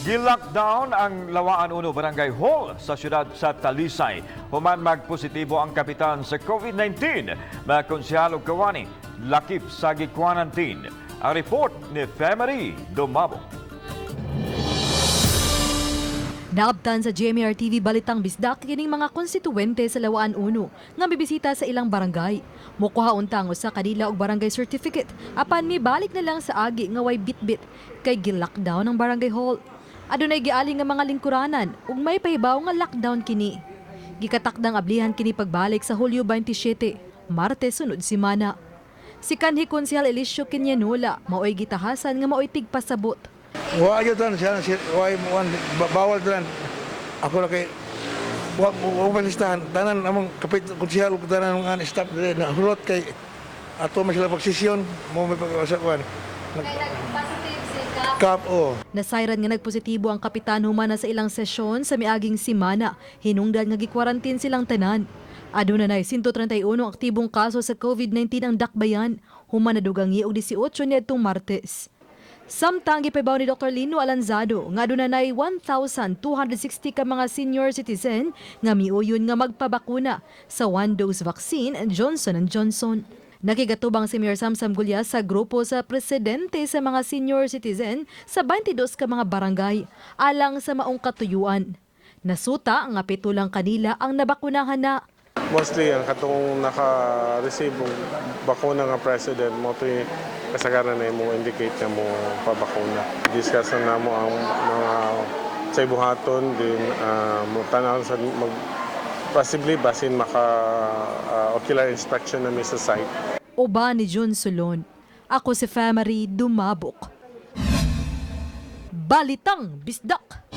Gi-lockdown ang Lawaan Uno Barangay Hall sa siyudad sa Talisay. Human magpositibo ang kapitan sa COVID-19. Mga konsehal ug kawani, lakip sa gi-quarantine. Ang report ni Femery Dumabok. Naabtan sa GMA RTV Balitang Bisdak kining mga konstituente sa Lawaan Uno nga bibisita sa ilang barangay. Mukuha unta ang usa kanila og barangay certificate apan mibalik na lang sa agi nga way bitbit kay gi-lockdown ang barangay hall. Adunay giali nga mga lingkuranan ug may pahibaw nga lockdown kini. Gikatakdang ablihan kini pagbalik sa Hulyo 27, Martes sunod semana. Si kanhi Konsehal Eliseo Quinanola maoy gitahasan nga maoy tigpasabot. Wa gyud tan siya si wa wan bawal tan. Ako na kay wa wa pa listahan tanan among kapit konsehal ug tanan mga staff dire na hulot kay ato man sila pagsesyon mo may pag-asa kuan. Kap o. Nasayran nga nagpositibo ang kapitan humana sa ilang sesyon sa miaging simana. Hinungdan nga gikwarantin silang tanan. Aduna nay 131 aktibong kaso sa COVID-19 ang dakbayan. Human nadugangi og 18 niadtong Martes. Samtang gipahibaw ni Dr. Lino Alanzado nga aduna nay 1,260 ka mga senior citizen nga miuyon nga magpabakuna sa one dose vaccine Johnson Johnson. Nakigatubang si Mayor Samsam Gullas sa grupo sa presidente sa mga senior citizen sa 22 ka mga barangay alang sa maong katuyuan. Nasuta nga 7 lang kanila ang nabakunahan na. Mostly ang katong naka-receive og bakuna nga president mo to'y kasagaran na mo indicate nga mo pabakuna. Discuss na namo ang mga sa buhaton din, mo tanaw sa mag possibly basin maka ocular inspection na mi sa site. Uban ni Jun Solon. Ako si Famary Dumabok. Balitang Bisdak!